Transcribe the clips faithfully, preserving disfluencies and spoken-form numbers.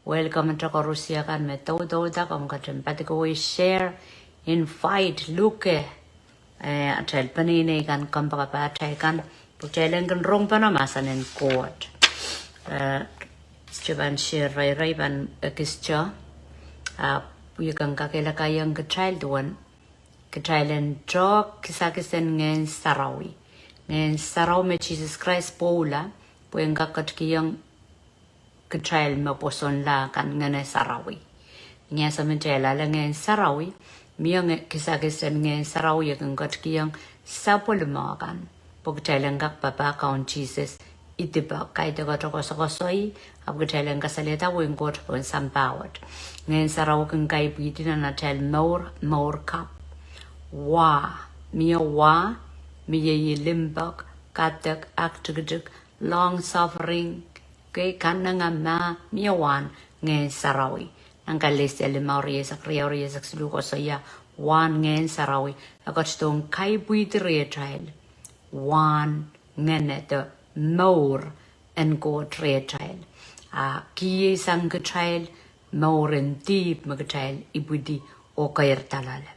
Welcome to koarusie kan me doudouda, komw ketin patohwan share, invite, luke, eh, atail peneinei kan, kompoakepahtail kan, pwe kitail en kin rong pahn mahsen en Koht. Eh, Sister pahn share irair pahn ekis te, ah, pwe I kin kakehlakaiong kitail duwen kitail en doh kisakis en Ngehn Sarawi. Ngehn Sarawi me Sises Krais pwoula, pwe en kak ketikihong kitail me pwosonla kan Ngehn Sarawi. Ni ansou me kitail ale Ngehn Sarawi, mie kisakis en Ngehn Sarawi e kin ketikihong sapwellime kan, pwe kitail en kak papah Kaun Sises, I dipe kaidehk koasokoasoi, ahpw kitail en kasalehda wehin Koht pohn sampah wet. Ngehn Sarawi kin kaipwidi nan atail mour, mour kapw. Wa, mie wa, mie ih limpoak, kadek, aktikitik, long suffering, kei kanengamah, mie wahn Ngehn Sarawi. Nan Kalesia limau, rieisek riau, rieisek siluh koasoia, wahn Ngehn Sarawi. E ketidohng kaipwidi riatail wahn ngehn de mour en Koht riatail. A kihsang kitail mour en dihp me kitail ipwidi oh keirda loale.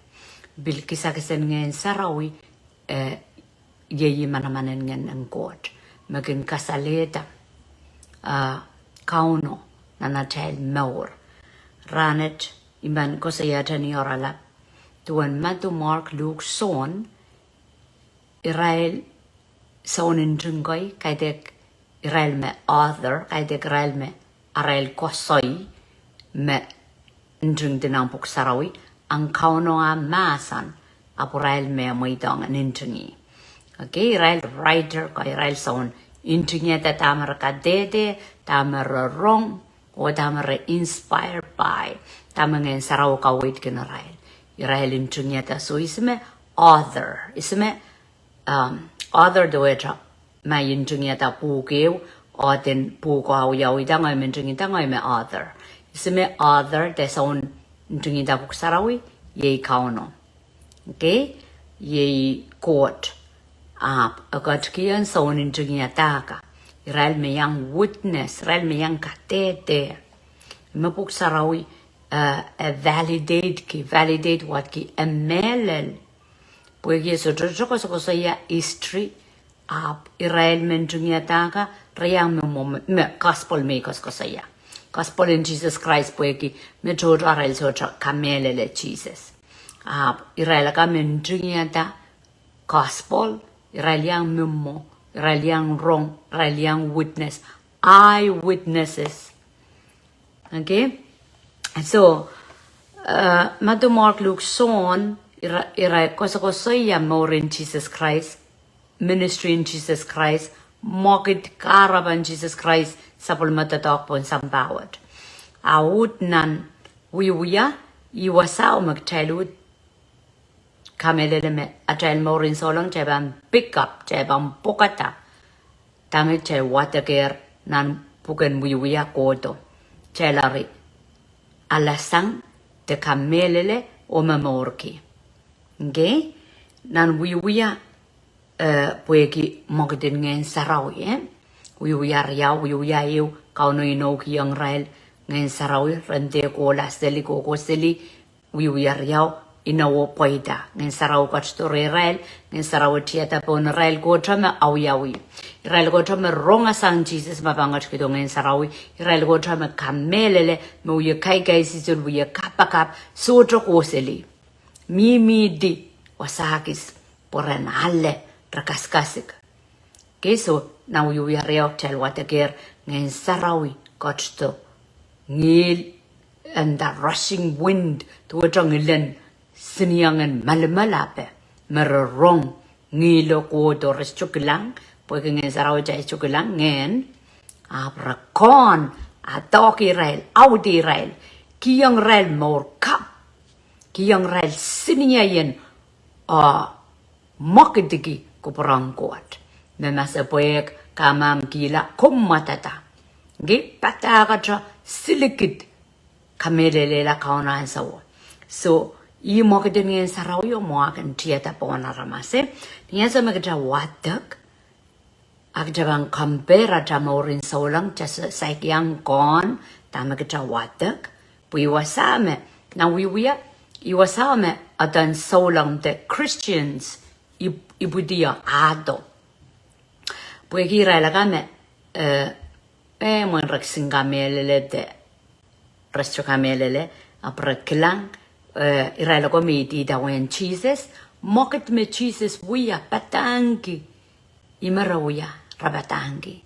Pil kisakis en Ngehn Sarawi, eh, iei manaman en Ngehn en Koht me kin kasalehda, ah, Kauno nan atail mour. Rahnwet I men koasoiahte ni oaralap duwen Madiu, Mark, Luk, Sohn, irail soun nting kei, kaidehk irail me author, kaidehk irail me arail koasoi me ntingdi nan Pwuhk Sarawi, ahn Kauno ah mahsen, ahpw irail me mweidohng ntingih. Okay, irail writer kei, irail soun ntingihada dahme re kadehde, dahme re rong, oh dahme re inspired by, dahme Ngehn Sarawi kaweidki irail. Irail ntingihada, so ihs me author, ihs me, um, author duwehte ma I ntingihada pwuhk ehu, oh eden pwuhko awiawihda, ngehi me ntingihda, ngehi me author. Ihs me author de soun ntingihda Pwuhk Sarawi, iei Kauno. Okay? Iei Koht. Ahpw e ketikihong soun ntingihada kan, irail me iang witness, irail me iang kadehde. Me Pwuhk Sarawi, eh, e validate ki, validate wadki, e mehlel. Pwehki e sohte koasokoasoia history, ahpw irail me ntingihada kan, re iang me mwo me, me gospel me I koasokoasoia. Gospel en Sises Krais pwehki me tohto arail sohte kamehlele Sises. Ahpw irail akan me ntingihada gospel, irail iang me mwo, irail iang rong, irail iang witness, eyewitnesses. Okay? So, eh, Madiu, Mark, Luk, Sohn, ira, irail koasokoasoia mour en Sises Krais, ministry en Sises Krais, mwekid kahrepen Sises Krais, sapwellime doadoahk pohn sampah wet. A uhd nan wiewia, ih wasao me kitail uhd kamehlele me atail mour en souleng kitail pahn pick up, kitail pahn pwukada dahme kitail wadekehr nan pwuken wiewia kohdo. Kitail eri alasang de kamehlele oh momourki. Okay? Nan wiewia, eh, pwehki mwekid en Ngehn Sarawi, eh? Wiewia riau, wiewia ehu, Kauno inoukihong irail Ngehn Sarawi, re dehr kohla seli, kohkoh seli, wiewia riau, inowo pweida. Ngehn Sarawi ketido rehrail, Ngehn Sarawi tiada pohn irail kohdo me awiawi. Irail kohdo me rongasang Sises me pahn ketikido Ngehn Sarawi, irail kohdo me kamehlele, me wie kaikaisihsol, wie kapakap, sohte kohseli. Mihmihdi, wasakis, pwe ren ale, re kasikasik. Okay, so, nan wiewia riau kitail wadekehr Ngehn Sarawi ketido. Ngihl, and the rushing wind, duwehte ngilen siniengen melimel ape, me re rong, ngihlo kohdo re sohte kilang, pwehki Ngehn Sarawi kitail sohte kilang, ngehn, ahpw re kohn, adoahki irail, awidi irail, kihong irail mour kapw, kihong irail sinieien, ah, mwekidki kupwur en Koht. Me masepwehk, kamamkihla, komwadada. Nge padahkete silikid kamehlelehla Kauno ansouo. So, ih mwekid en Ngehn Sarawi oh mwahu kin tiada pohn aramas, eh. Ni ansou me kitail wadek, a kitail pahn compare atail mour en souleng, kitail sa-, saik iang kohn, Dahme kitail wadek, pwe I wasa me, nan wiewia, I wasa me adan souleng de Christians, ipwidi ahdo. Pwehki irail akan me, eh, eh, mwein re kisin kamehlele de, re sohte kamehlele, ahpw re kilang, eh, irail ko me idawehn Sises, mwekid me Sises wia, padahngki, ih me re wia, re padahngki.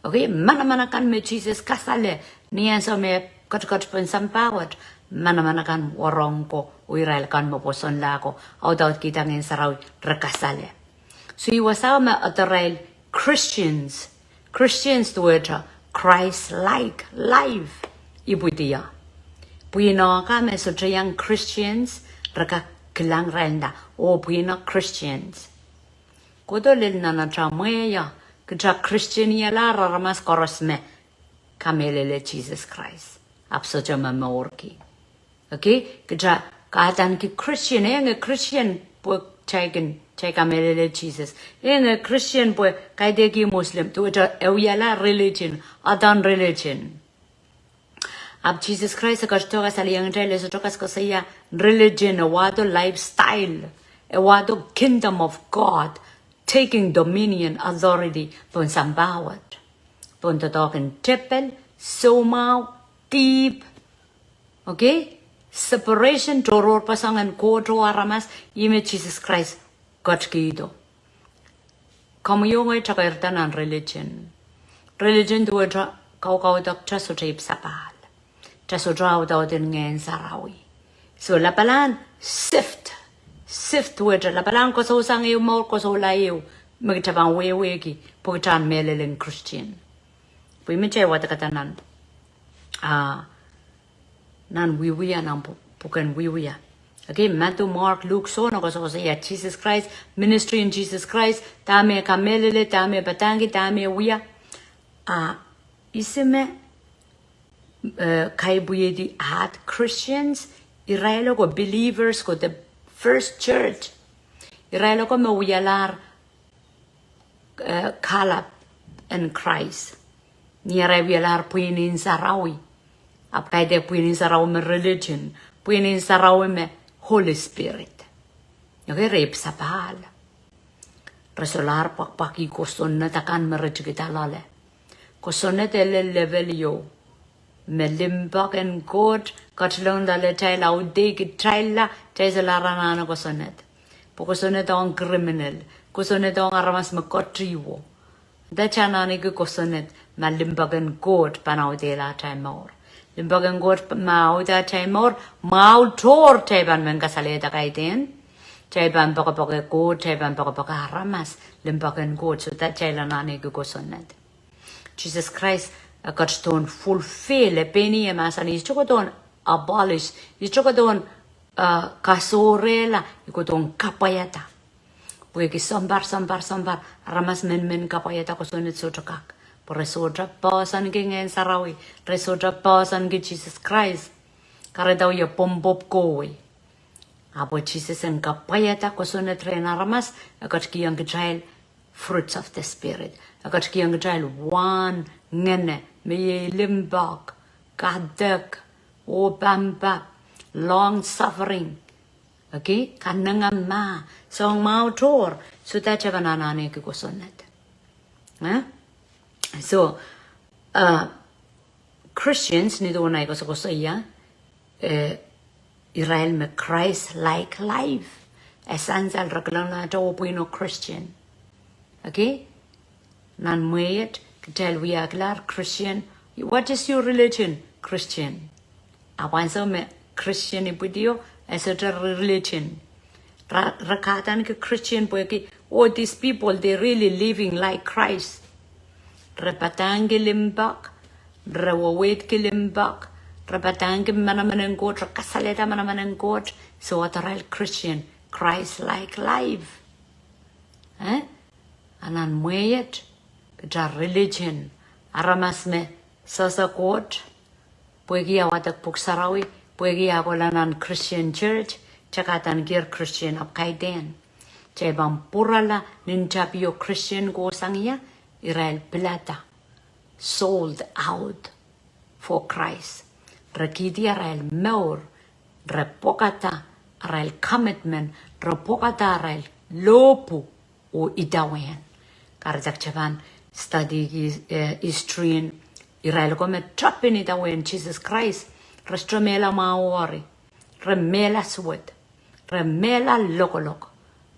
Okay, manaman akan me Sises kasale, ni ansou me ketiket pohn sampah wet, manaman akan warong ko, oh irail akan me pwosonla ko, audaudkihda Ngehn Sarawi, re kasale. So I wasa me adorail Christians, Christians duwehte Christ-like life, ipwidi. Pwihno kan me sohte iang Christians, re kak kilang irail nda, oh pwihno Christians. Kohdo lel nan atail mwehi, kitail Christian ialahr aramas koaros me kamehlele Sises Krais, ahpw sohte momourki. Okay, kitail kahdaneki Christian, eh nge Christian pwe kitail kin, kitail kamehlele Sises. Eh nge Christian pwe kaidehk Muslim, duwehte e wialahr religion, adan religion. Ahpw Sises Krais e ketido kasalehiong kitail, e sohte koasokoasoia religion, e wahdo lifestyle, e wahdo kingdom of God, taking dominion, authority, pohn sampah wet. Pohn doadoahk en tepel, soumwahu, dihp, okay? Separation, tohrohrpeseng en Koht oh aramas, ih me Sises Krais ketikihdo. Komwi oh ngehi kitail kairdahn religion. Religion duwehte kaukaudok, kitail sohte ipwsapahl. Kitail sohte audaudin Ngehn Sarawi. So lapalahn shift, shift duwehte lapalahn koasousang ehu mour, koasoula ehu, me kitail pahn wehwehki, pwe kitail mehlelen Christian. Pwe ih me kitail wadekada nan, ah, nan wiewia, nan pw-, pwuken wiewia. Okay, Matthew, Mark, Luke, sohte koasokoasoia Sises Krais, ministry en Sises Krais, dahme kamehlele, dahme padahngki, dahme wia. Ah, ihs me, eh, kaipwidi ahd Christians, irail ko believers ko the first church. Irail ko me wialahr eh, kalapw en Krais. Ni arail wialahr pwihn en sarawi. Ahpw kaidehk pwihn en sarawi me religion, pwihn en sarawi me Holy Spirit. Okay, re ipwsapahl. Re solahr pwakpwaki kosonned akan me re tikida loale. Kosonned e lel level ieu me limpoak en Koht ketilong loaletail, audehkitailla, kitail solahr anahne kosonned. Pwe kosonned ong criminal, kosonned ong aramas me ketihwo. Kitail anahne ki kosonned ma limpoak en Koht pahn audehla atail mour. Limpoak en Koht ma aude atail mour, mwahu tohr kitail pahn men kasalehda kaidehn. Kitail pahn poakepoake Koht, kitail pahn poakepoake aramas, limpoak en Koht, so kitail anahne ki kosonned. Sises Krais, eh, ketidohn fulfill, eh, pein ih e mahsanih, I sohte kohdohn abolish, I sohte kohdohn, eh, kasohrehla, I kohdohn kapwaiada. Pwehki sounpar, sounpar, sounpar, aramas men men kapwaiada kosonned sohte kak. Pwe re sohte poahsoanki Ngehn Sarawi, re sohte poahsoanki Sises Krais. Kahrehda wia pwopwomw kohwei. Ahpw Sises en kapwaiada kosonned rehn aramas, e ketikihong kitail fruits of the Spirit. E ketikihong kitail wahn ngehne, me iei limpoak, kadek, oh pampap, long suffering. Okay? Kanengamah, soang mwahu tohr, so that kitail pahn anahne ki kosonned. Eh? So, uh, Christians, ni duwen ahi koasokoasoia, eh, irail me Christ-like life. E sansal, re kilang loaletail oh pwihno Christian. Okay? Nan mwehi et, kitail wiahkilahr Christian. What is your religion? Christian. Ahpw ansou me Christian ipwidio, e sohte re-, religion. Re, re kahdaneki Christian pwehki, oh, these people, they really living like Christ. Re padahngki limpoak, re wehwehki limpoak, re padahngki manaman en Koht, re kasalehda manaman en Koht, so adorail Christian, Christ-like life. Eh? A nan mwehi et, kitail religion, aramas me sehse Koht, pwehki a wadek Pwuhk Sarawi, pwehki a kohla nan Christian church, kitail kahdanekier Christian ahpw kaidehn. Kitail pahn pwurala nin tapio Christian kohsang ia, irail pilada. Sold out. ko Krais. Re kihdi arail mour, re pwekada arail commitment, re pwekada arail lohpwu oh idawehn. Kahrehda ke pahn study ki, eh, history en irail ko me tapin idawehn Sises Krais, re sohte mehla mwahwihri, re mehla suwed, re mehla lokolok,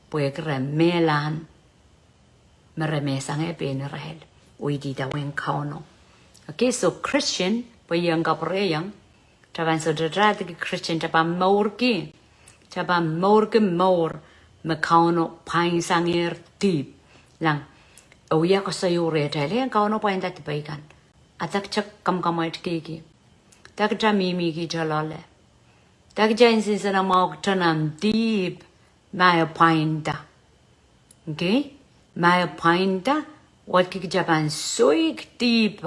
pwehki re mehlahn me re mehsangehr pein irail oh idawehn Kauno. Okay, so Christian, pwe iang kapwurehiong, ke pahn sohte tadeki Christian, ke pahn mourki, ke pahn mourki mour me Kauno pwainsangehr dihp. Lang, e wia koasoiong rehtail, eh, Kauno pwainda dipei kan. Eri ke kamwakamwatkihki. Eri ke mihmihki loale. Eri ke nsenamwahu nan dihp ma e pwainda. Okay? Ma e pwainda, wehwehki ke pahn soik dihp.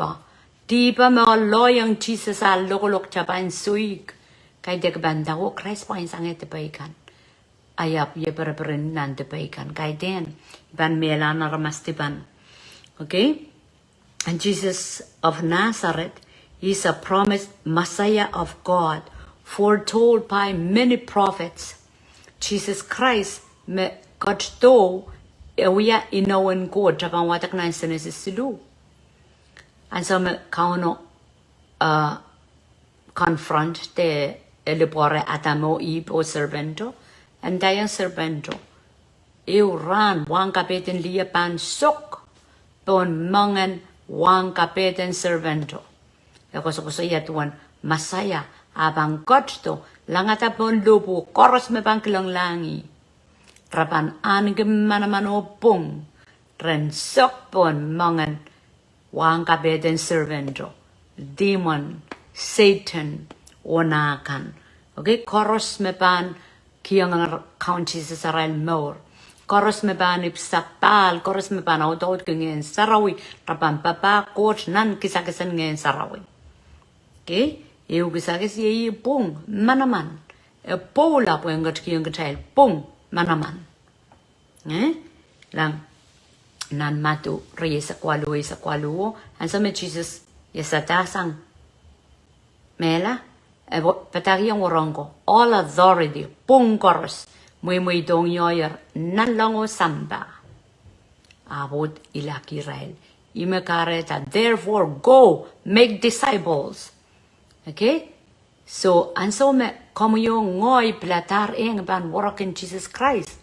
Dihp me aloiong Sises ah lokolok ke pahn soik. Kaidehn ke pahn nda oh Krais pwainsangehr dipei kan. Ahi ahpw ie pereperen nan dipei kan. Kaidehn, I pahn mehlahn aramas dipan. Okay? And Jesus of Nazareth is a promised Messiah of God, foretold by many prophets. Sises Krais me ketido, e wia inowen Koht, ke pahn wadek nan Senesis siluh. Ansou me Kauno, uh, confront de e lipwoare Adam oh Ihp oh serpento, e ndaiong serpento, ehu rahn wahn kapehdin lih pahn sok pohn moangen wahn kapehdin serpento. E koasokoasoia duwen Mesaia, e pahn ketido, langada pohn lohpwuo koaros me pahn kilenglahng ih. Re pahn ahneki manaman oh pwung, ren sok pohn moangen wahn kapehdin serpento, demon, Satan, oh nah kan. Okay, koaros me pahn kihong Kaun Sises arail mour. Koaros me pahn ipwsapahl, koaros me pahn audaudki Ngehn Sarawi, re pahn papah Koht nan kisakisen Ngehn Sarawi. Okay, ehu kisakis iei pwung manaman. E pwoula pwehn ketikihong kitail pwung manaman. Eh? Lang nan Madiu rieisek waluh, eisek waluh, ansou me Sises iasada sang mehla, e padahkihong wahnpoaron ko, all authority, pwung koaros, mweimweidohng ioier nanleng oh sampah. Ahpw ilahki irail. Ih me kahrehda, therefore go, make disciples. Okay? So, ansou me komwi oh ngehi piladahr ong pahn warokin Sises Krais,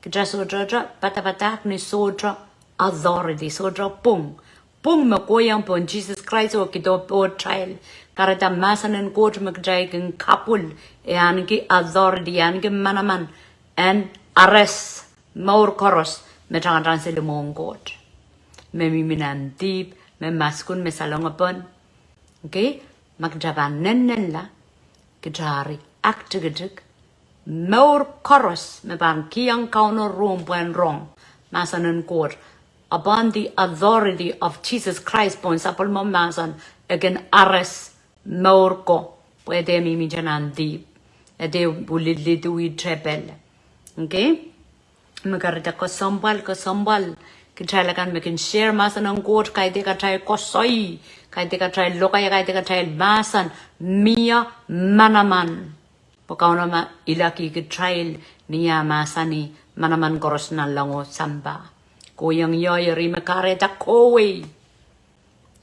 kitail sohte padapadahk ni sohte authority, sohte pwung. Pwung me kohiong pohn Sises Krais oh kihdo pohtail. Kahrehda mahsen en Koht me kitail kin kapwul, e ahneki authority, e ahneki manaman en arrest mour koaros me tangatang seli mwohn Koht, me mihmi nan dihp, me maskun, me salongepon. Okay? Ma kitail pahn nennenla, kitail eri aktikitik, mour koaros me pahn kihong Kauno room pwehn rong mahsen en Koht, upon the authority of Jesus Christ, pohn sapwellime mahsen, e kin arrest mour ko, pwe e dehr mihmihte nan dihp, e dehr pwililiduwi tepel. Okay? Me kahrehda kesempwal, kesempwal, kitail akan me kin share mahsen en Koht, kaidehn kitail koasoi, kaidehn kitail lokaia, kaidehn kitail mahsen, mie manaman. Pwe Kauno me ilahki kitail ni ah mahsanih, manaman koaros nanleng oh sampah. Kohiong ioier, ih me kahrehda kohwei.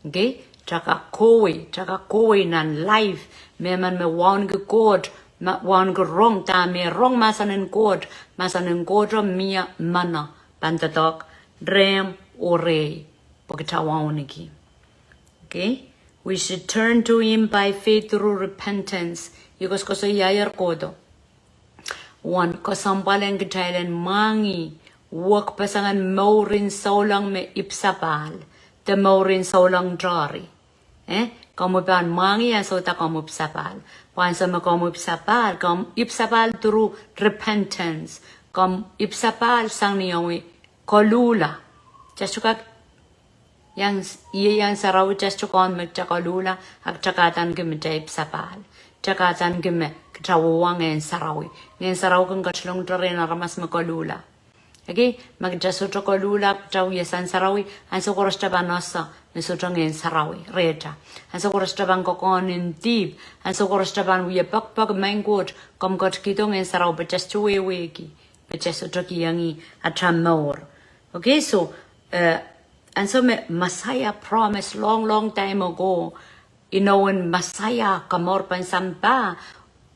Okay? Kitail kak kohwei, kitail kak kohwei nan life, mehmen me wauneki Koht, me wauneki rong, dahme rong mahsen en Koht, mahsen en Koht o mie meno, pahn doadoahk rehmw oh rehi, pwe kitail wauneki. Okay? We should turn to him by faith through repentance. Ih koasokoasoiaier kohdo. Uwen kesempwal en kitail en mwahngih wekpeseng en mourin souleng me ipwsapahl, de mourin souleng tohri. Eh, komwi pahn mwahngih ansou da komwi ipwsapahl. Pwe ansou me komwi ipwsapahl, komwi ipwsapahl through repentance. Komwi ipwsapahl sang ni omwi koluhla. Just kak iang, ieiang sarawi just kon me kitail koluhla, a kitail kahdaneki me kitail ipwsapahl. Kitail kahdaneki me kitail wia Ngehn Sarawi. Ngehn Sarawi kin ketilong doadoahk rehn aramas me koluhla. Okay, ma kitail sohte koluhla, kitail wia Ngehn Sarawi, ansou koaros kitail pahn ese, me sohte Ngehn Sarawi rehtail. Ansou koaros kitail pahn kokohn en dihp, ansou koaros kitail pahn wie pekipek, Maing Koht, komw ketikihdo Ngehn Sarawi pwe kitail sohte wehwehki, pwe kitail sohte kihong ih atail mour. Okay, so, eh, ansou me Messiah promise long, long time ago, inowen Messiah, komourpen sampah,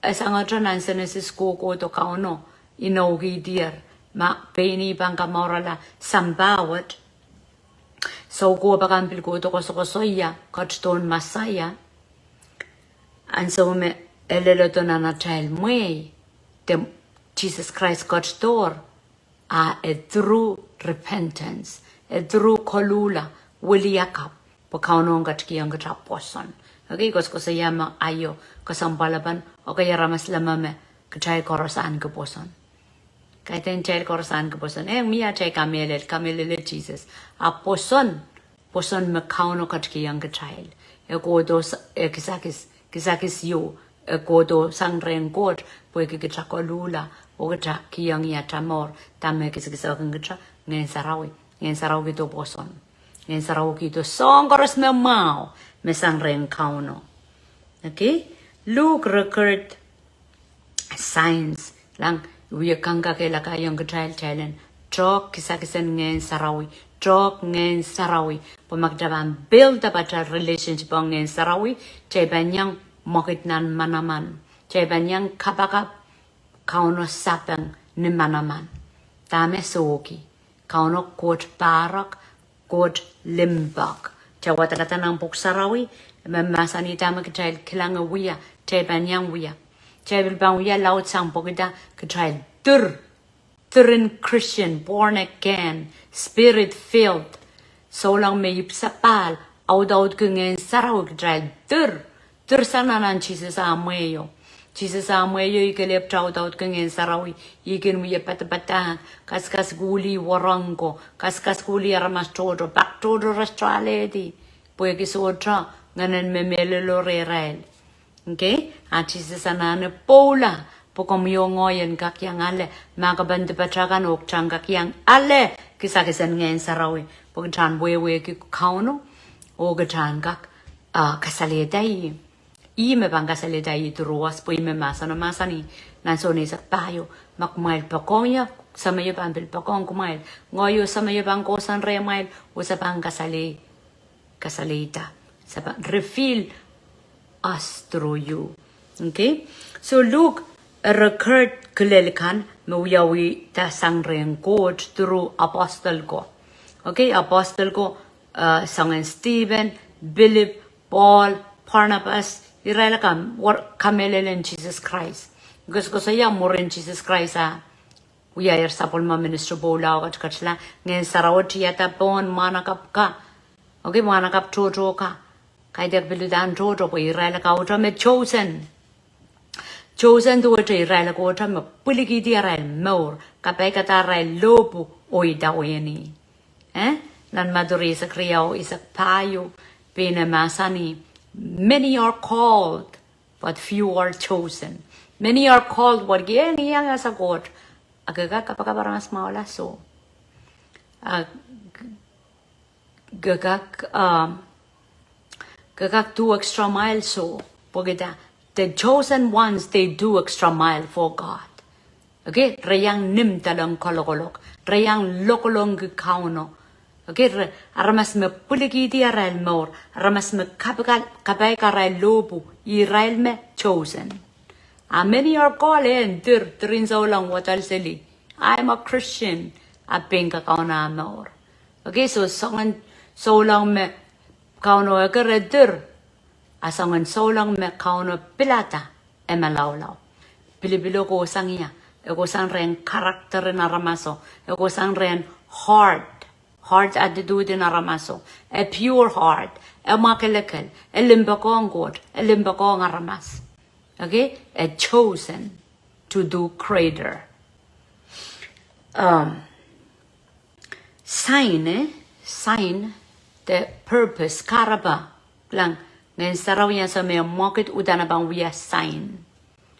e sangete nan Senesis kohkohdo Kauno inoukihdier ma pein ih pahn komourala sampah wet. Soukohp akan pil kohdo koasokoasoia ketidohn Messiah. Ansou me e leledo nan atail mwehi, de Sises Krais ketidohr, a e through repentance, e through koluhla, wiliakapw, pwe Kauno en ketikihong kitail pwoson. Okay, koasokoasoia me aio, kesempwal pahn, okay, aramas leme me, kitail koaros ahneki pwoson. Kaidehn kitail koaros ahneki pwoson. Eh, mie atail kamehlele, kamehlele Sises. A pwoson, pwoson me Kauno ketikihong kitail. E kohdo s-, e kisakis, kisakis ieu, e kohdo sang rehn Koht, pwehki kitail koluhla, oh kitail kihong ih atail mour, dahme kisakisohkin kitail, Ngehn Sarawi, Ngehn Sarawi kihdo pwoson. Ngehn Sarawi kihdo soahng koaros me mwahu, me sang rehn Kauno. Okay? Luhk record signs, lang, wie kangoange lakaien kitail, kitail en, tohk kisakisen Ngehn Sarawi, tohk Ngehn Sarawi, pwe ma kitail pahn build up atail relationship ong Ngehn Sarawi, kitail pahn iang mwekid nan manaman, kitail pahn iang kapakap Kauno sapeng ni manaman. Dahme sohki? Kauno Koht pahrek, Koht limpoak. Kitail wadekada nan Pwuhk Sarawi, me mahsanih dahme kitail kilang e wia, kitail pahn iang wia. Kitail pil pahn wia laudsang pwehki kitail dir, diren Christian, born again, spirit filled. Souleng me ipw sapahl, audaudki Ngehn Sarawi kitail dir. Dirsang nan Sises ah mwehi o. Sises ah mwehi o, ih kelehpw audaudki Ngehn Sarawi, ih kin wie padapadahk, kaskasukuhlih wahnpoaron ko, kaskasukuhlih aramas tohto, pak tohto re sohte alehdi, pwehki sohte ngehnen me mehlelo rehrail. Okay? A Sises anahne pwoula, pwe komwi oh ngehi en kak iang ale, ma ke pahn dipatail kan oh kitail en kak iang ale, kisakisen Ngehn Sarawi, pwe kitail en wehwehki Kauno, oh kitail en kak, ah, kasalehda ih. Ih me pahn kasalehda ih through us, pwe ih me mahseno mahsanih, nan Sohn eisek pahieu, ma kumwail poakohng ie, Sameio pahn pil poakohng kumwail. Ngehi oh Sameio pahn kohsang rehmwail, oh se pahn kasale-, kasalehda. Se pahn reveal us through you. Okay? So Luhk, eh, record kilel kan, me wiawihda sang rehn Koht through apostle ko. Okay, apostle ko, eh, soangen Stephen, Pilip, Paul, Barnabas, irail akan, wor-, kamehlelen Sises Krais. Koasokoasoia mwurin Sises Krais ah wia ire sapwellime ministry pwoula oh ketiketla, Ngehn Sarawi tiada pohn mwahnakapw ka. Okay, mwahnakapw tohto ka. Kaidehk pil uhdahn tohto pwe irail kauhda me chosen. Chosen duwehte irail kauhda me pwilikihdi arail mour, kapaikada arail lohpwu oh idawehn ih. Eh? Nan Madiu eisek riau, eisek pahieu, pein e mahsanih, many are called, but few are chosen. Many are called, wehwehki iang iang ese Koht. A ke kak kapakap aramas mwahula soh. A ke kak, um, ke kak do extra mile soh. Pwehki the chosen ones, they do extra mile for God. Okay, re iang nim doadoahk kalokolok. Re iang lokolongki Kauno. Okay, re, aramas me pwilikihdi arail mour, aramas me kapikal-, kapaik arail lohpwu, irail me chosen. A many are called, eh, dir, diren souleng wadawad seli. I am a Christian, a pein kak Kauno ah mour. Okay, so soangen souleng me Kauno eker e dir, a soangen souleng me Kauno pilada e malaulau. Pilipilo kohsang ia, e kohsang rehn character en aramaso, e kohsang rehn heart, heart attitude en aramaso, a pure heart, e mwakelekel, e limpoakohng Koht, e limpoakohng aramas. Okay? A chosen to do greater. Um, sign, eh? Sign, the purpose, kahrepe, kilang, Ngehn Sarawi ansou me e mwekid uhdahn e pahn wia sign.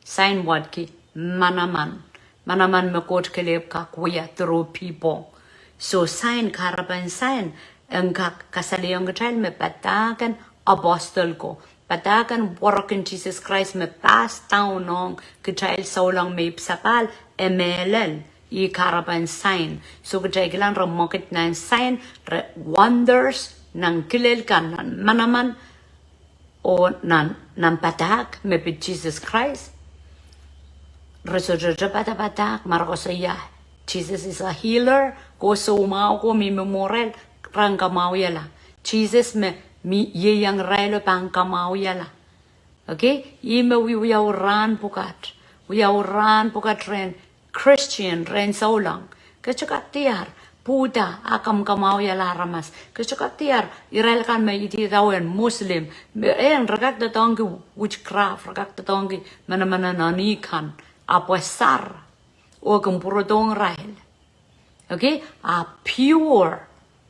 Sign wehwehki manaman. Manaman me Koht kelehpw kak wia through people. So sign, kahrepen sign, en kak kasalehiong kitail me padahk en apostle ko, padahk en werek en Sises Krais me pass down ong kitail souleng me ipwsapahl, e mehlel, ih kahrepen sign. So kitail kilang re mwekid nan sign, re wonders, nan kilel kan, nan manaman, oh nan, nan padahk me pid Sises Krais. Re sohte padapadahk, ma re koasoia Sises is a healer, ko soumwahu ko mi momour, re kamwahwihala. Sises me mi ieiang irailo pahn kamwahwihala. Okay? Ih me wiawi rahn pwukat. Wiawi rahn pwukat rehn Christian, rehn souleng. Ke sohte kak diar, Buddha, a kamkamwahwihala aramas. Ke sohte kak diar, irail kan me idawehn Muslim. Me, eh, re kak doadoahngki witchcraft, re kak doadoahngki manaman en eni kan. Ahpw e sar, oh kin pwurodohng irail. Okay? A pure,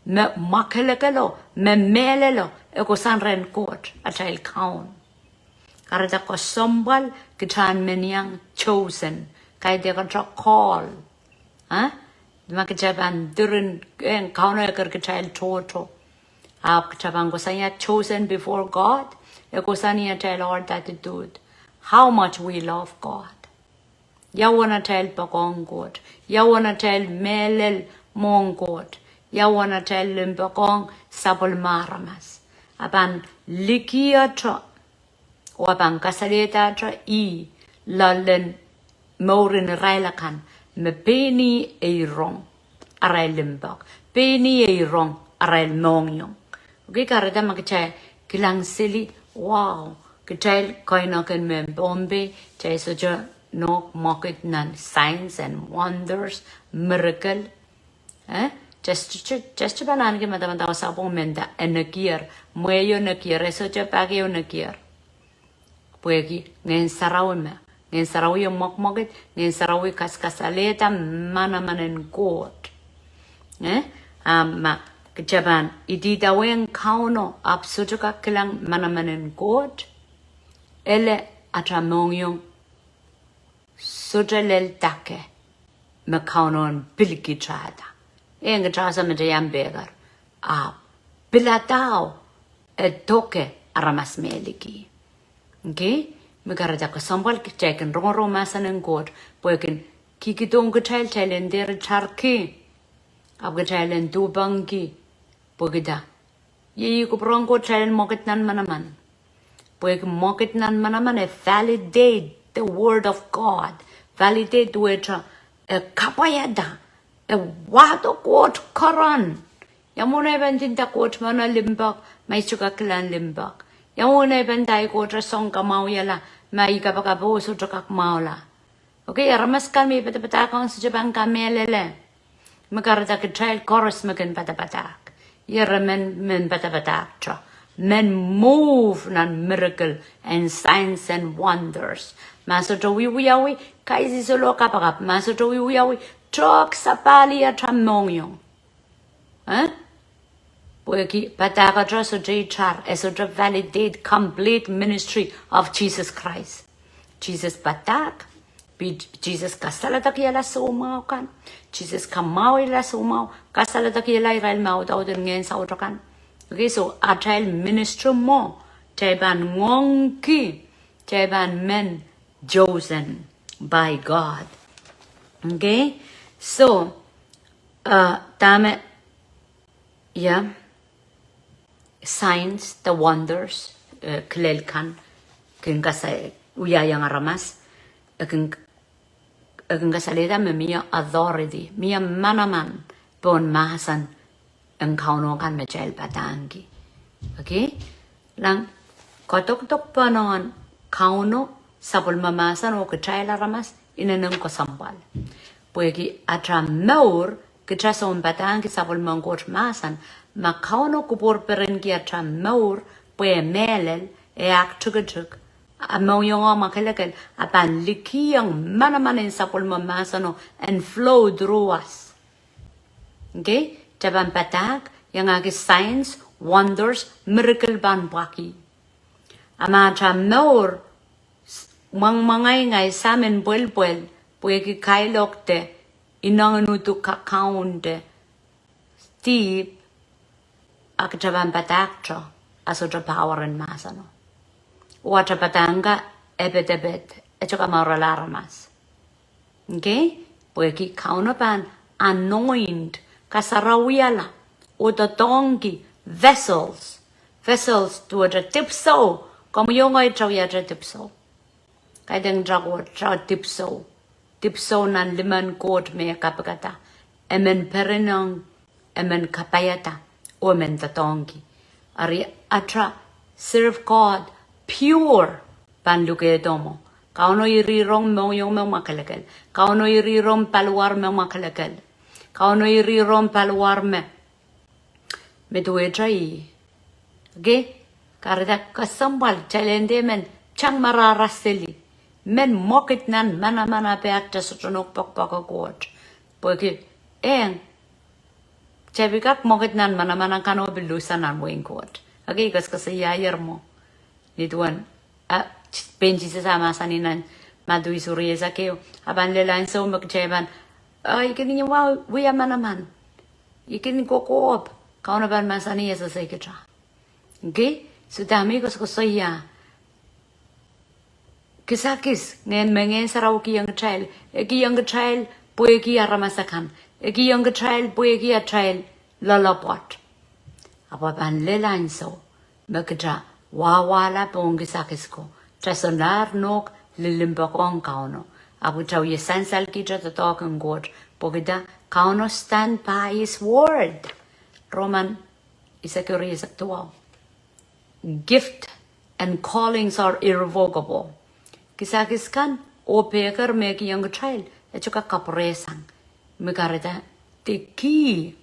me mwakelekelo, me mehlelo, e kohsang rehn Koht, atail Kaun. Kahrehda kesempwal kitail men iang chosen, kaidehk kitail call. Huh? Ma kitail pahn diren, eh, Kauno eker kitail tohto. Ahpw kitail pahn kohsang ia chosen before God, e kohsang ia atail heart attitude. How much we love God. Ia uwen atail poakohng Koht. Ia uwen atail mehlel mwohn Koht. Ia uwen atail limpoakohng sapwellime aramas. A pahn likihte, oh a pahn kasalehdahte ih, loalen mouren irail akan, me pein ih e rong arail limpoak. Pein ih e rong arail mohngiong. Okay, kahrehda ma kitail kilang seli, wow, kitail keinoak en mehn Pohnpei, kitail sohte nohk mwekid nan signs and wonders, miracle. Eh? Just, just, just pahn ahneki madamadau sapwung me nda e nekier, mwehi o nekier, e sohte pak o nekier. Pwehki Ngehn Sarawi me, Ngehn Sarawi e mwekmwekid, Ngehn Sarawi kaskasalehda manaman en Koht. Eh? A ma kitail pahn idawehn Kauno ahpw sohte kak kilang manaman en Koht, ele atail mohngiong sohte lel dake me Kauno en pil kitailda. Eng kitail sehse me kitail iang pehker, a piladau e doke aramas me liki. Okay? Me kahrehda kesempwal kitail kin rongorong mahsen en Koht, pwe kin kihkidohng kitail, kitail en dehr tarki, ahpw kitail en duhpangki, pwehki da. Iei kupwuren Koht kitail en mwekid nan manaman. Pwehki mwekid nan manaman e validate the word of God. Validate duwehte e kapwaiada, e wahdo Koht keren. Ia mwomwen ei pahn nda Koht mwohn limpoak, ma I sohte kak kilang limpoak. Ia mwomwen ei pahn nda Koht e song kamwahwihala, ma I kapakap oh sohte kak mwahula. Okay, aramas kan me I padapadahk ong sohte pahn kamehlele. Me kahrehda kitail koaros me kin padapadahk. Ire men, men padapadahkte, men move nan miracle and signs and wonders. Ma sohte wiwiawi, kaisihsolo kapakap. Ma sohte wiwiawi, tohk sapahl atail mohngiong. Eh? Pwehki padahkte sohte itar, e sohte validate complete ministry of Jesus Christ. Sises padahk, pil Sises kasaladakihala soumwahu kan. Sises kamwahwihala soumwahu, kasaladakihala irail me audaud en ngehn saut akan. Okay, so atail ministry mwo, kitail pahn ngoangki, kitail pahn men chosen by God. Okay, so, uh, dahme Ia, signs, the wonders, eh, kilel kan, kin kasa, wiahiong aramas, e kin, e kin kasalehda me mie authority, mie manaman pohn mahsen en Kauno kan me kitail padahngki. Okay? Lang, kadokdok pohn Kauno, sapwellime mahsen oh kitail aramas, inenen kesempwal. Pwehki atail mour, kitail soun padahngki sapwellimen Koht mahsen, ma Kauno kupwur perenki atail mour, pwe e mehlel, e aktikitik, a mohngiong e mwakelekel, a pahn likiong manaman en sapwellime mahseno, and flow through us. Okay? Kitail pahn padahk, iangahki signs, wonders, miracle pahn pwakih. A ma atail mour, s-, mwangmwangai ngehi, samin pwelpwel, pwehki kailokte, inengen uduk kakaunte, dihp, a kitail pahn padahkte, a sohte power en mahseno. Oh atail padahk kan, e pedepede, e sohte kamourala aramas. Okay? Pwehki Kauno pahn anoint, kasarawiala, oh doadoahngki vessels. Vessels duwehte dipwisou, komwi oh ngehi kitail wiahte dipwisou. Kaidehn kitail Koht, kitail dipwisou. Dipwisou nan limen Koht me kapikada. E men perinong, e men kapaiada, oh e men doadoahngki. Eri atail serve God pure pahn lukehdo mwo. Kauno irihrong mohngiong me mwakelekel. Kauno irihrong paliwar me mwakelekel. Kauno irihrong paliwar me, me duwehte ih. Okay? Kahrehda kesempwal, kitail en dehr men tang marahra seli. Men mwekid nan manaman, a pahn kitail sohte nohk poakpoake Koht. Pwehki, eng, kitail pil kak mwekid nan manaman kan oh pil luhsa nan wehin Koht. Okay, koasoakoasoiaier mwo. Nin duwen, a, pein Sises a mahsanih nan Madiu isuh rieisek ehu, a pahn lel ansou me kitail pahn, a, I kin wia, wia manaman. I kin kokohp, Kauno pahn mahsanih e sehse kitail. Okay? So dahme I koasoakoasoia, kisakis, ngehn, me Ngehn Sarawi kihong kitail, e kihong kitail pwehki aramas akan, e kihong kitail pwehki atail loaloapwoat. Ahpw a pahn lel ansou me kitail wahwala pohn kisakis ko, kitail solahr nohk limpoak ong Kauno. Ahpw kitail wie sansalki atail doadoahk en Koht, pwehki Kauno stand by his word. Roman isuh rieisek duwau. Gift and callings are irrevocable. Kisakis kan oh pehker me kihong kitail, e sohte kak kapwuresang. Me kahrehda, de kih,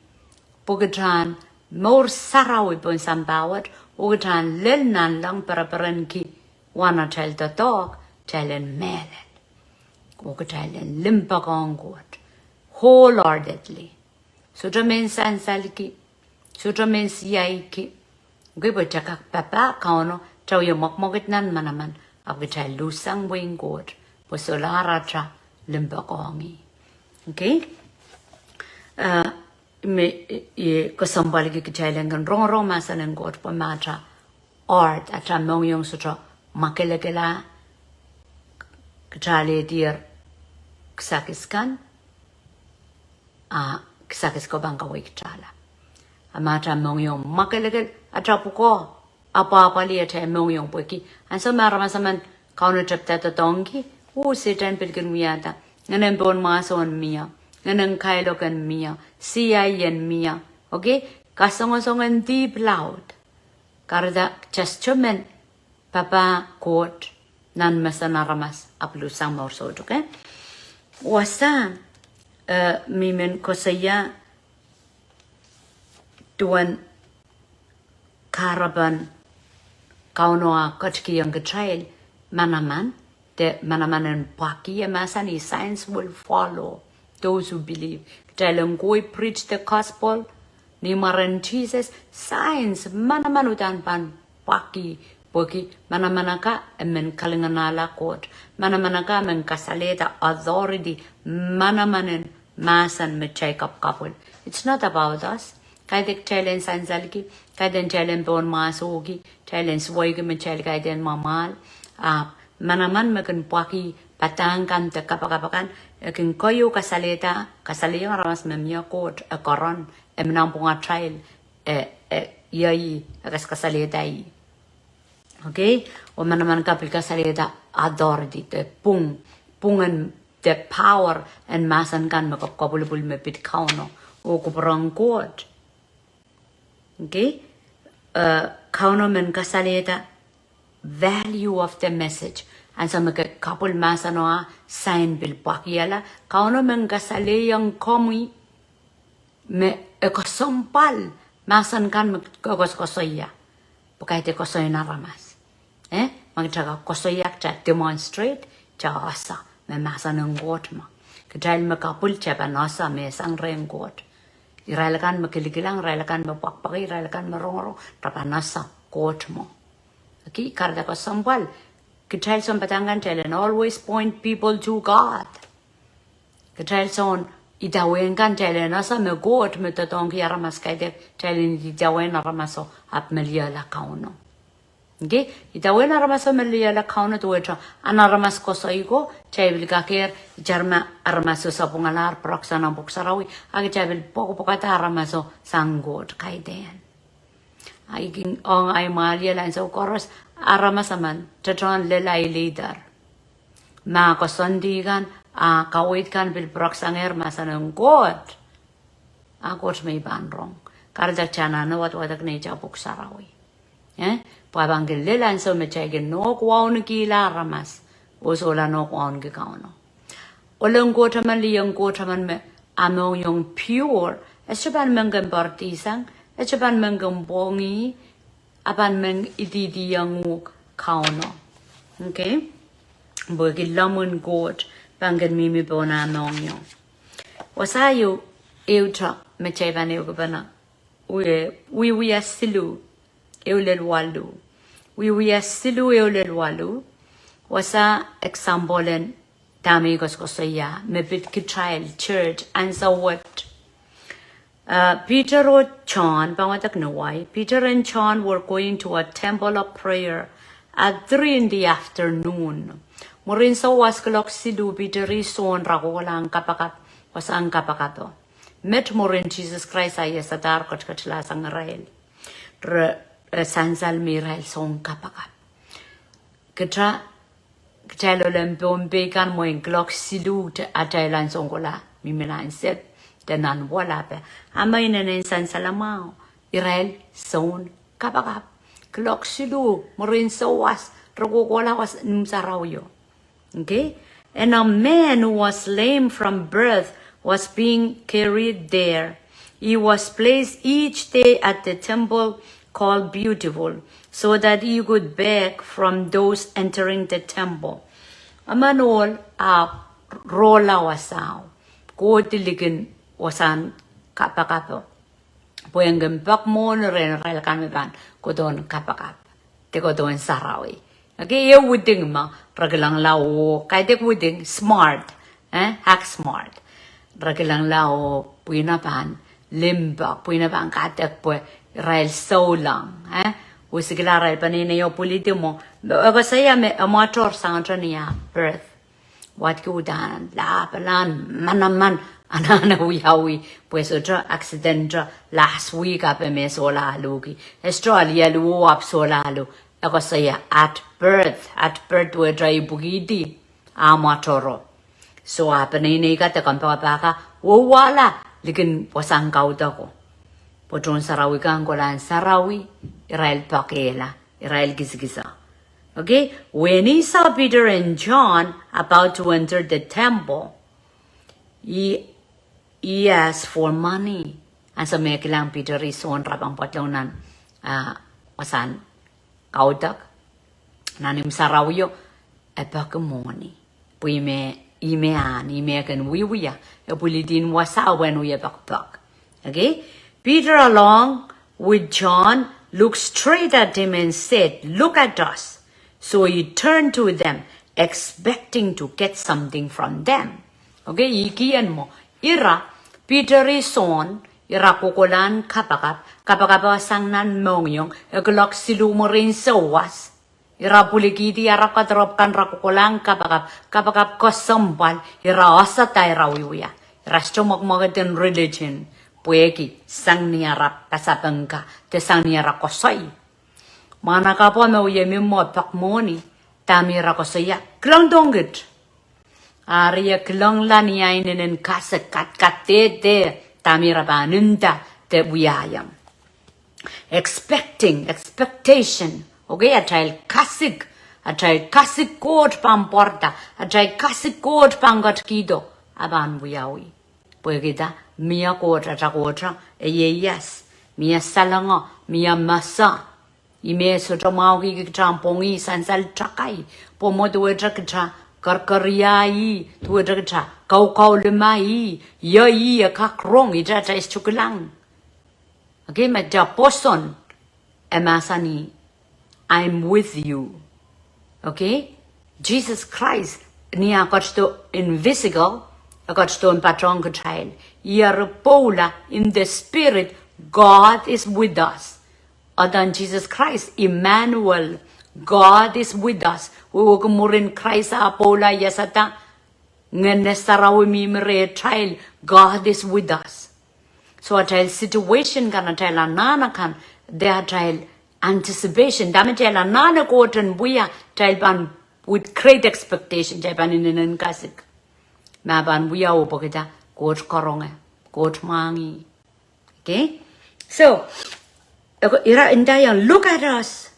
pwehki kitail en mour sarawi pohn sampah wet, oh kitail en lel nanleng pereperenki, wan atail doadoahk, kitail en mehlel. Oh kitail en limpoak ong Koht. Wholeheartedly. Sohte men sansalki, sohte men siaiki. Okay, pwe kitail kak papah Kauno, kitail wie mwekmwekid nan manaman, ahpw kitail luhsang wehin Koht, pwe solahr atail limpoak ong ih. Okay? A, me, e, kesempwalki kitail en kin rongorong mahsen en Koht, pwe ma atail heart, atail mohngiong sohte mwakelekel, kitail ledier kisakis kan, a kisakis ko pahn kawehkitailla. A ma atail mohngiong mwakelekel, atail pwukoa apwahpwalih atail mohngiong pwehki ansou me aramas emen Kauno tepda doadoahngki, oh Sehdan pil kin wiahda, ngehnen pohnmwahso en mie, ngehnen kailok en mie, siai en mie, okay? Kasongosong en dihp laud. Kahrehda kitail sohte men papah Koht nan mesen aramas ahpw luhsang mour soutuk, okay? Wasa, e, me I men koasoia duwen kahrepen Kauno a ketikihong kitail manaman, de manaman en pwakih, e mahsanih, signs will follow those who believe. Kitail en koi preach the gospel ni mwaren Sises, signs, manaman uhdahn pahn pwakih, pwehki manaman akan e men kalinganahla Koht. Manaman akan e men kasalehda authority, manaman en mahsen me kitail kapwkapwil. It's not about us. Kaidehn kitail en sansalki, kaidehn kitail en pohnmwahsohki, kitail en suweiki me kitail kaidehn mwamwahl. A manaman me kin pwakih padahk kan de kapakap akan, e kin keieu kasalehda, kasalehiong aramas me mie Koht, e koaron, e men pwung atail, e, e, iei, e kaskasalehda ih. Okay? Oh manaman kan pil kasalehda authority, de pwung, pwungen, de power en mahsen kan me kapwkapwilipwil me pid Kauno. Oh kupwuren Koht. Okay? E, Kauno men kasalehda value of the message. Ansou me ke kapwil mahseno, a sign pil pwakihala. Kauno men kasalehiong komwi me e kesempwal mahsen kan me ke koasokoasoia. Pwe kaidehn koasoin aramas. Eh? Ma kitail kak koasoia, kitail demonstrate, kitail ese me mahsen en Koht mwo. Kitail me kapwil, kitail pahn ese me sang rehn Koht. Irail akan me kilikilang, irail akan me pwakpwaki, irail akan me rongorong, re pahn ese Koht mwo. Okay, kahrehda kesempwal, kitail sounpadahk kan, kitail en always point people to God. Kitail soun idawehn kan, kitail en ese me Koht me doadoahngki aramas kaidehk, kitail en idawehn aramaso ahpw me lioala Kauno. Okay? Idawehn aramaso me lioala Kauno duwehte, a aramas koasoi ko, kitail pil kakehr, itar me aramaso sapwungalahr pwuroksa nan Pwuhk Sarawi, a kitail pil pwekpwekada aramaso sang Koht kaidehn. Ahi kin ong ahi mwahliel ansou koaros, aramas emen, tetohn lel ahi leader. Ma koasoandi kan, a kaweid kan pil pwuroksangehr mahsen en Koht. A Koht me I pahn rong. Kahrehda kitail anahne wadwadek neitail Pwuhk Sarawi. Eh? Pwe pahn kin lel ansou me kitail kin nohk waunkihla aramas. Oh sohla nohk waunki Kauno. Ohl en Koht emen, lih en Koht emen me, a mohngiong pure, e sohte pahn men kin poaridi sang, e sohte pahn men kin pwongih, a pahn men idihdiong uhk Kauno. Okay? Pwehki lemmwin Koht, pahn kin mihmi pohn ah mohngiong. Wasa ieu, ehute, me kitail pahn ehukipene. Wie, Wiewia siluh, ehu lel waluh. Wiewia siluh, ehu lel waluh. Wasa example en dahme I koasokoasoia, me pid kitail church, ansou wet. Uh, Peter oh John, pahn wadek ni wai. Peter and John were going to a temple of prayer at three in the afternoon. Mwurin souwas kuloak siluh Peter oh John re kohkohlahng kapakap, wasahn kapakapo. Met mwurin Sises Krais iasadahr ketiket sang irail. Re, re sansal me irail soun kapakap. Kitail, kitail ohl en Pohnpei kan mwein kuloak siluh te atail ansou kohla mihmi nan sehd, de nan walape. A ma inenen sansal mwahu, irail soun kapakap. Kuloak siluh, mwurin souwas, re kohkohla wasahn imw sarawio. Okay? And a man who was lame from birth was being carried there. He was placed each day at the temple called Beautiful, so that he could beg from those entering the temple. Emen ohl ahpw rohla wasao, kohdi likin wasahn kapakapo. Pwehn kin pek mwohni rehn irail kan me pahn kohdohn kapakap, de kohdohn sarawi. Okay, e wuding ma, re kilangla oh, kaidehk wuding, smart, eh, act smart. Re kilangla oh, pwihn pahn limpoak, pwihn pahn kadek pwe irail souleng, eh. Wisikla irail peneinei oh pwilidi mwo, e koasoia me, e mwator sang te ni ah birth. Wadki uhdahn, lahpalahn, manaman, anahne wiawi, pwe sohte accident, last week ape me sohla luhki. E sohte alialu oh ahpw sohla luh. E koasoia at birth, at birth wehte ipwikihdi, ah mwatoro. So ah peneinei ka de kompoakepah ka, wauwala, likin wasahn kaudoko. Pwe tohn sarawi kan kolahn sarawi, irail pekehla, irail kisakiso. Okay, when he saw Peter and John about to enter the temple, he, he asked for money. Ansou me e kilang Peter oh John re pahn pwoatlong nan, ah, wasahn kaudok, nan imw sarawio, e peki mwohni. Pwe ih me, ih me ahn, ih me kin wiewia, e pwilidi wasao en wie pekipek. Okay? Peter, along with John, looked straight at him and said, "Look at us." So he turned to them, expecting to get something from them. Okay, ih kien mwo. Ira, Peter oh John, ira kohkohlahn kapakap, kapakap sang nan mohngiong, e kuloak siluh mwurin souwas. Ira pwilikihdi ara koadoropw kan, ira kohkohlahn kapakap, kapakap kesempwal, ira wasa de ira wiewia. Ira sohte mwekmwekid en religion, pwehki sang ni ara pasapeng ka, de sang ni ara koasoi. Mwahnakapwo me wie mih mwo pek mwohni, dahme ira koasoia, kilangdohng kit. Ari e kilangla ni ah inenen kasik, kat, kat, de, de, dahme ira pahn nda, de wiahiong. Expecting, expectation. Okay, atail kasik, atail kasik Koht pahn pwarada, atail kasik Koht pahn ketikihdo, a pahn wiawi. Pwehki dah, mie Koht, atail Koht, e ieias, mie salongo, mie mesa. Ih me sohte mwahuki kitail pwongih sansal takai, pwe mwo duwehte kitail kerkeriahi, duwehte kitail kaukaulima ih, ia ih e kak rong, ih atail sohte kilang. Okay, me kitail pwoson, e mahsanih, "I'm with you." Okay? Sises Krais, ni ah ketido en physical, E ketidohn patohng kitail. Eri pwoula in the spirit, God is with us. Adan Jesus Christ, Emmanuel, God is with us. Wehwehki mwurin Krais ah pwoula iasada, Ngehn Sarawi mihmi rehtail, God is with us. So atail situation kan, atail anahn akan, de atail anticipation. Dahme atail anahne Koht en wia, atail pahn with great expectation, atail pahn inenen kasik. Ma pahn wia oh pwekida, Koht karonge, Koht mwahngih. Okay? So, ira ndaiong, look at us.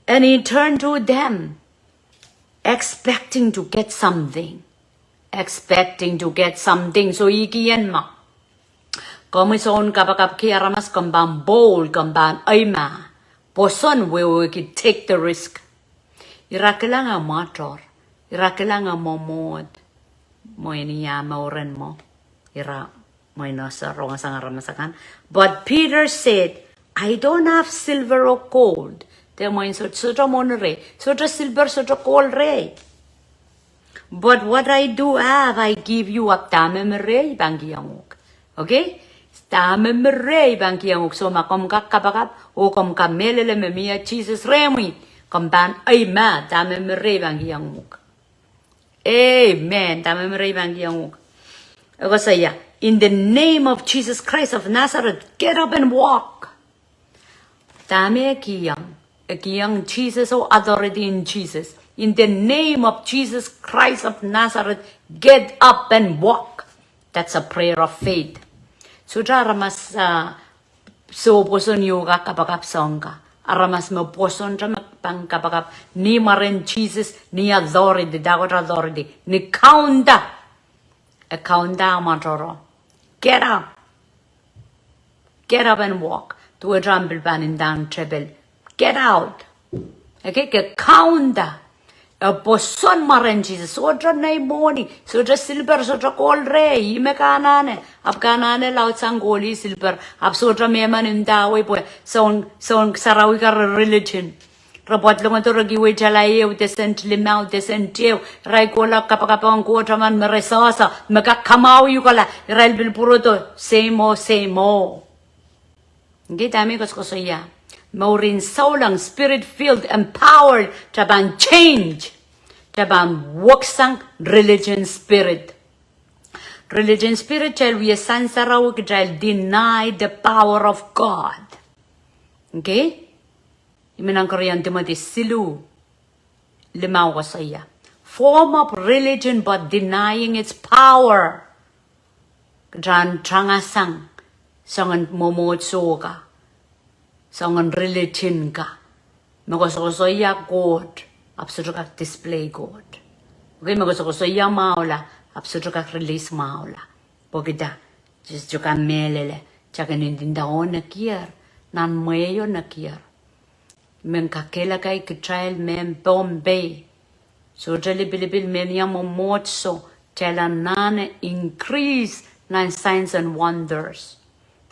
And he turned to them, expecting to get something. Expecting to get something. So, I kihong ma komwi soun kapakapki aramas, komw pahn bold, komw pahn eimah. Pwoson wehwehki take the risk. Ira kilang eh mwator. Ira kilang eh mwomwohd. Mwein ia mouren mwo. Ira mwein ese rong sang aramas akan. But Peter said, I don't have silver or gold. De mwein soh, sohte mwohn rehi. Sohte silver, sohte gold rehi. But what I do have, I give you. Ahpw dahme mi rehi, I pahn kihong uhk. Okay? Dahme mi rehi, I pahn kihong uhk. So ma komw kak kapakap, oh komw kamehlele me mie Sises rehmwi, komw pahn eimah, dahme mi rehi, I pahn kihong uhk. Amen. Dahme mi rehi, I pahn kihong uhk. E koasoia, in the name of Jesus Christ of Nazareth, get up and walk. Dahme e kihong? E kihong Sises oh authority in Sises. In the name of Jesus Christ of Nazareth, get up and walk. That's a prayer of faith. Sohte aramas, ah, soh pwoson ieu kak kapakap soangen ka. Aramas me pwosonte me pahn kapakap ni mwaren Sises, ni authority, dahkot authority, ni kaunda. E kaunda ah mwatoro. Get up. Get up and walk. Duwehte ahmw pil pahn ndahng tepel, get out. Okay, ke kaunda. E pwoson mwaren Sises. Sohte nei mwohni, sohte silver, sohte gold rehi, ihme ke anahne. Ahpw ke anahne laudsang gold, silver. Ahpw sohte mehmen ndawei pwe soun, soun sarawi kan re religion. Re pwoat loangodo re kihwei tala ehu de sent, limau de sent ehu. Irail kohla kapakap ong Koht emen me re sehse, me kak kamwahwiukala, irail pil pwurodo, same old, same old. Nge dahme I koasokoasoia? Mourin souleng, spirit filled, empowered, kitail pahn change. Kitail pahn weksang religion spirit. Religion spirit, kitail wia sansarawi, kitail deny the power of God. Okay? I men ong koaros en Timoty siluh, limau koasoia, form of religion but denying its power. Kitail tangasang soangen mwomwohdiso ka, soangen religion ka, me koasokoasoia Koht, ahpw sohte kak display Koht. Okay, me koasokoasoia mwahula, ahpw sohte kak release mwahula. Pwehki dah? Sises sohte kak mehlele, kitail kin ndinda oh nekier, nan mwehi oh nekier. Mehn kakehlakai kitail mehn Pohnpei. Sohte lipilipil mehnia mwomwohdiso, kitail anahne increase nan signs and wonders.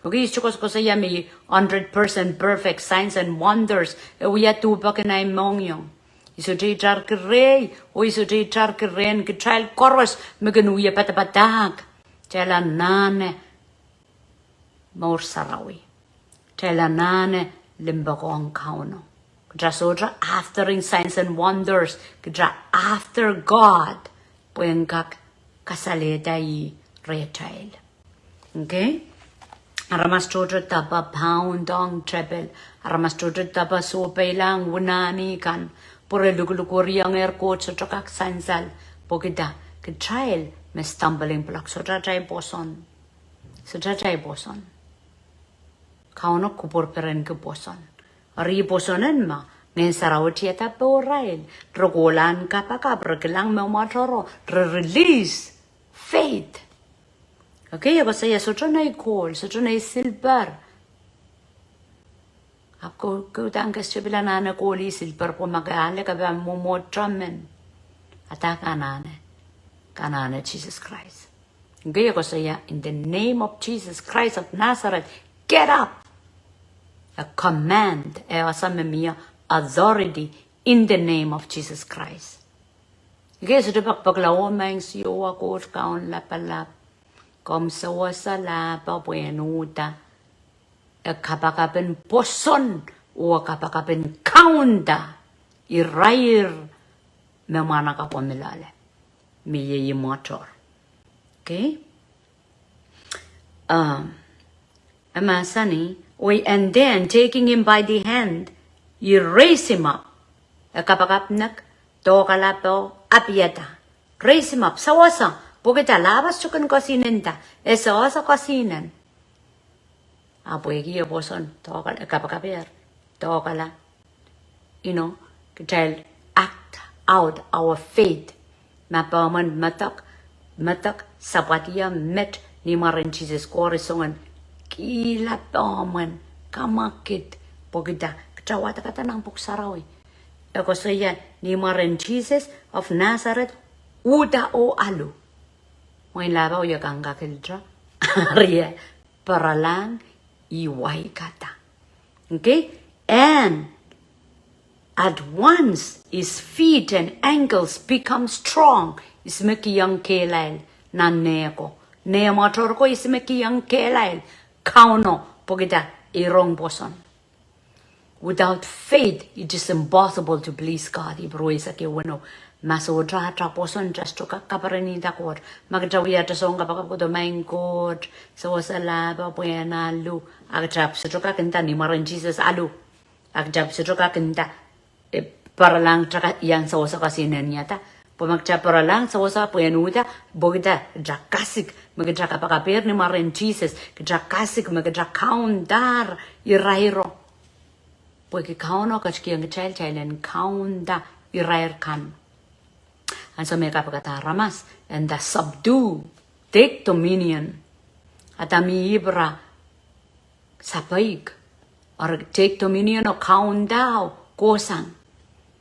Okay, I sohte koasokoasoia me hundred percent perfect signs and wonders e wia duhpek en ei mohngiong. I sohte itarki rehi, oh I sohte itarki rehn kitail koaros me kin wia padapadahk. Kitail anahne mour sarawi. Kitail anahne limpoak ong Kauno. Kitail sohte after in signs and wonders. Kitail after God. Pwe en kak kasalehda ih rehtail. Okay? Aramas tohto dahpa pound ong tepel. Aramas tohto dahpa sohpeilahng wunahni kan. Pwe re lukulukeriong ehr Koht sohte kak sansal. Pwehki dah? Kitail me stumbling block. Sohte atail pwoson. Sohte atail pwoson. Kauno kupwur perenki pwoson. Eri pwoson en ma, Ngehn Sarawi tiada pohrail. Re kohla en kapakap, re kilang me mwatoro, re release faith. Okay, e koasoia sohte nei gold, sohte nei silver. Ahpw ke, ke udahn ke sohte pil anahne gold, silver pwe ma ke ale ke pahn mwomwohdiso men. Ata ke anahne? Ke anahne Sises Krais. Nge e koasoia, in the name of Jesus Christ of Nazareth, get up. A command, e ese me mie authority in the name of Jesus Christ. Nge sohte pekipekla, oh Maing Siohwa Koht Kaun Lapalap, komw sewese lahpo pwehn uhda e kapakap en pwoson, oh e kapakap en kaunda irair me mwahnakapwo mi loale, me iei imwator. Okay? Um, e mahsanih, oh, and then taking him by the hand, he raised him up. E kapakap nek, dohkala pohn, apwaiada. Raise him up, sewese, pwehki dah? Lahpo sohte kin kosinen dah, e sewese kosinen. Ahpw pwehki e pwoson, dohkala, e kapakapehr, dohkala. You know, kitail act out our faith. Ma pehmwen medek, medek, sapwadia met ni mwaren Sises, koaros soangen kihla pehmwen, kamwakid, pwehki dah? Kitail wadekada nan Pwuhk Sarawi. E koasoia ni mwaren Sises of Nazareth, uhda oh alu. Mwein lahpo wie kangkakilda, eri e perelahng, e waikada. Okay? And at once his feet and ankles become strong. Ihs me kihong kehlail nan nehko? Nehmwator ko ihs me kihong kehlail? Kauno, pwehki dah? E rong pwoson. Without faith, it is impossible to please God. Ipru eisek weneu. Ma sohte ata pwoson, kitail sohte kak kaperenihda Koht. Ma kitail wia ata soun kapakap, kitail, Maing Koht, sewese lahpo pwehn alu. A kitail sohte kak nda ni mwaren Sises, alu. A kitail sohte kak nda, e, perelahng, kitail iang sewese kosinen iada. Pwe ma kitail perelahng sewese pwehn uhda, pwehki dah? Kitail kasik me kitail kapakapehr ni mwaren Sises, kitail kasik me kitail kaundahr irairo. Pwehki Kauno ketikihong kitail, kitail en kaunda irair kan. Ansou me e kapikada aramas, and the subdue, take dominion. Adam oh Ihp ira sapeik, eri take dominion oh kaunda, kohsang.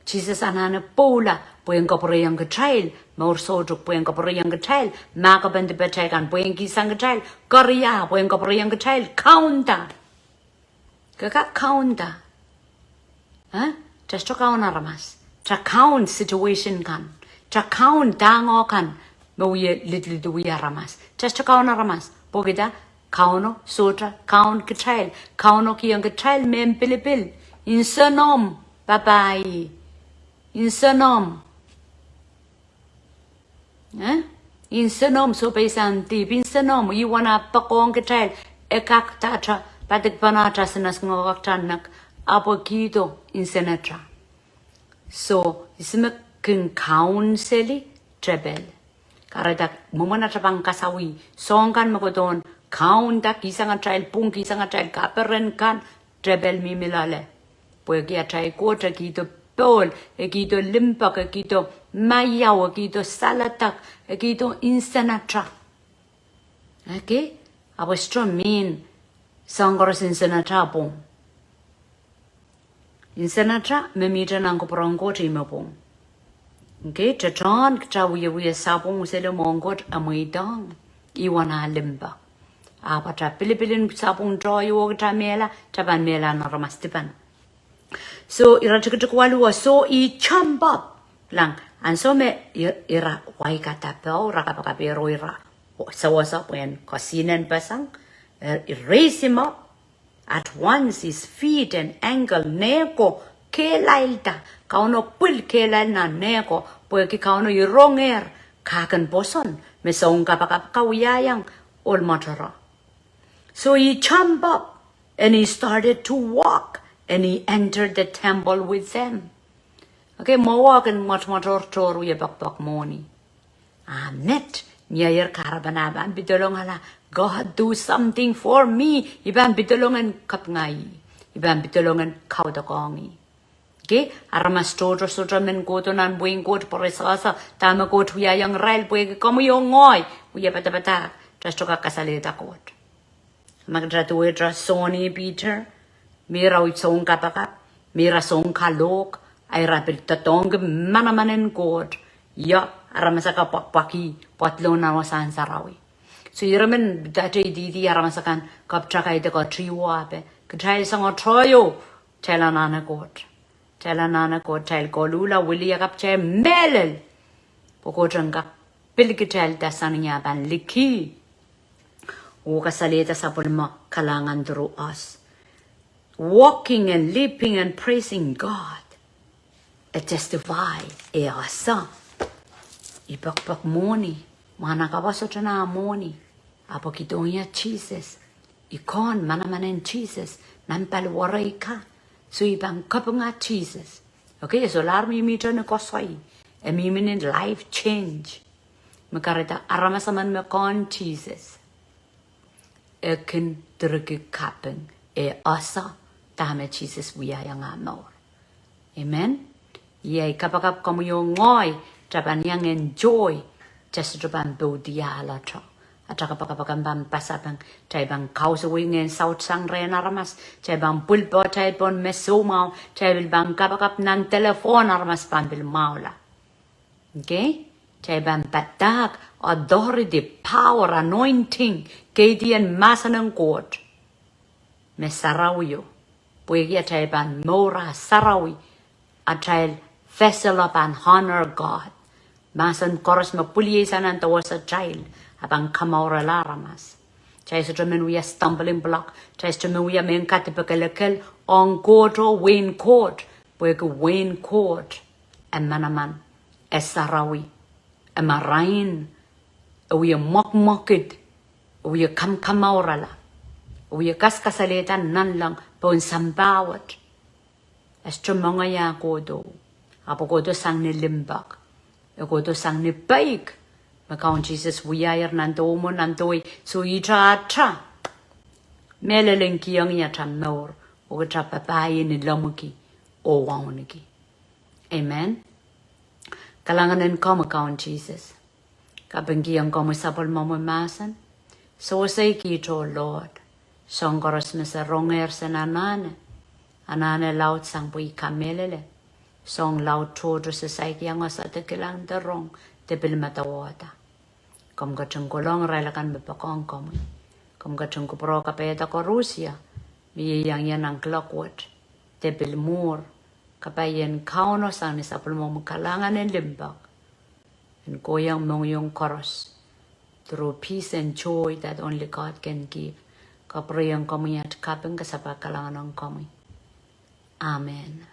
Sises anahne pwoula pwehn kapwureiong kitail, mour soutuk pwehn kapwureiong kitail, mahkpen dipatail kan pwehn kihsang kitail, keria pwehn kapwureiong kitail, kaunda. Ke kak kaunda. Eh? Kitail sohte kaun aramas. Kitail kaun situation kan. Kitail kaun dahngo kan me wie lidilidi wia aramas. Kitail sohte kaun aramas. Pwehki dah? Kauno sohte kaun kitail. Kauno kihong kitail mehn pilipil. Insenomw, papai. Insenomw. Eh? Insenomw, sohpeisang dihp. Insenomw, I wahla poakohng kitail. E kak dahte, padikpene ata, sinasngo kak dahte nek, ahpw e kihdo insenata. So, ihs me kin kaun seli? Tepel. Kahrehda mwomwen ata pahn kasawih soahng kan me kohdohn kaunda, kihsang atail pwung, kihsang atail kaperen kan, tepel mihmi loale. Pwehki atail Koht e kihdo pohl, e kihdo limpoak, e kihdo maiau, e kihdo saledek, e kihdo insenata. Okay? Ahpw e sohte mihn soahng koaros insenata pwung. Insenata me mihte nan kupwuren Koht ih me pwung. Okay, tetohn kitail wiewia sapwung, seli mwohn Koht e mweidohng ih wen ah limpoak. Ahpw ata pilipil en sapwung tohto, kitail mehla, kitail pahn mehla nan aramas dipan. So, ire tikitik waluh, so he jump up. Kilang, ansou me i-, ira waikada poh, ira kapakapehr oh ira sewese pwehn kosinen peseng, eh, he raise him up. At once his feet and ankle, nehko kehlailda. Kauno pwil kehlail nan nehko, pwehki Kauno irongehr kahk en pwoson me soun kapakap kan wiahiong ohl mwoatoro. So he jumped up and he started to walk and he entered the temple with them. Okay, mwowe kin mwoatmwoator tohr wie poakpoak mwohni. A met, ni ahi kahrepen ah pahn pidolong, ala, "God, do something for me." I pahn pidolong en kapinga ih. I pahn pidolong en kaudokiong ih. Okay, aramas tohto sohte men kohdo nan wehin Koht, pwe re sehse dahme Koht wiahiong irail, pwehki komwi oh ngehi wie padapadahk, kitail sohte kak kasalehda Koht. Ma kitail duwehte Sohn oh Piter, me ira soun kapakap, me ira soun kalohk, a ira pil doadoahngki manaman en Koht. Ia, aramas akan poakpoaki, pwoat lon nan wasahn sarawi. So ira men dahte ididi aramas akan kapwtaka ideko tiwa pe. Kitail soangen tohto, kitail anahne Koht. Kitail anahne Koht, kitail koluhla, wiliakapw, kitail mehlel. Pwe Koht en kak pil kitail sang ni ah pahn liki oh kasalehda sapwellime kalahngan through us. Walking and leaping and praising God. E testify, e ese. I pekpek mwohni, mwahnakapwa sohte nah mwohni. Ahpw e kidohng ie Sises. I kohn manaman en Sises nan paliwerei ka. So i pahn kapinga Sises. Okay, e solahr mihmihte ni koasoi. E mihmi ni life change. Me kahrehda aramas emen me kohn Sises, e kin direki kaping, e ese dahme Sises wiahiong ah mour. Amen. Iei kapakap komwi oh ngehi, kitail pahn iang enjoy, kitail sohte pahn poudiahlahte. Atail kapakap kan pahn pasapeng, kitail pahn kausawih ngehn saut sang rehn aramas, kitail pahn pwil pohtail pohn me soumwahu, kitail pil pahn kapakap nan telephone aramas pahn pil mwahula. Okay? Kitail pahn padahk authority, power, anointing, keidien mahsen en Koht me sarawio. Pwehki atail pahn mour ah sarawi, atail vessel ah pahn honor God. Mahsen koaros me pwiliei sang nan dewesatail, ah pahn kamourala aramas. Kitail sohte men wia stumbling block, kitail sohte men wia mehn kadipekelekel ong Koht oh wehin Koht, pwehki wehin Koht e manaman, e sarawi, e marain, e wie mwekmwekid, e wie kamkamourala, e wie kaskasalehda nanleng pohn sampah wet. E sohte mengei ah kohdo, ahpw e kohdo sang ni limpoak, e kohdo sang ni peik. Me Kaun Sises wiahier nan dewemwo, nan dewei, so ihte atail mehlel en kihong ih atail mour, oh kitail papah ih ni lemmwiki oh wauneki. Amen. Kalahngan en komwi Kaun Sises. Kapingkihong komwi sapwellimomwi mahsen. Sewesei kiht oh Lord, soahng koaros me se rongehr sen anahne, anahne laud sang pwe I kamehlele soahng laud tohto se saik iang wasa de kilang de rong de pil medewehda. Komw ketin kohlong irail akan me poakohng komwi. Komw ketin kupwure kapaiada koarusie me ieiang ie nan kuloak wet de pil mwuhr. Kapai en Kauno sang ni sapwellimomwi kalahngan en limpoak. En kohiong mohngiong koaros through peace and joy that only God can give. Kapwurehiong komwi at kaping, kasapahl kalahngan ong komwi. Amen.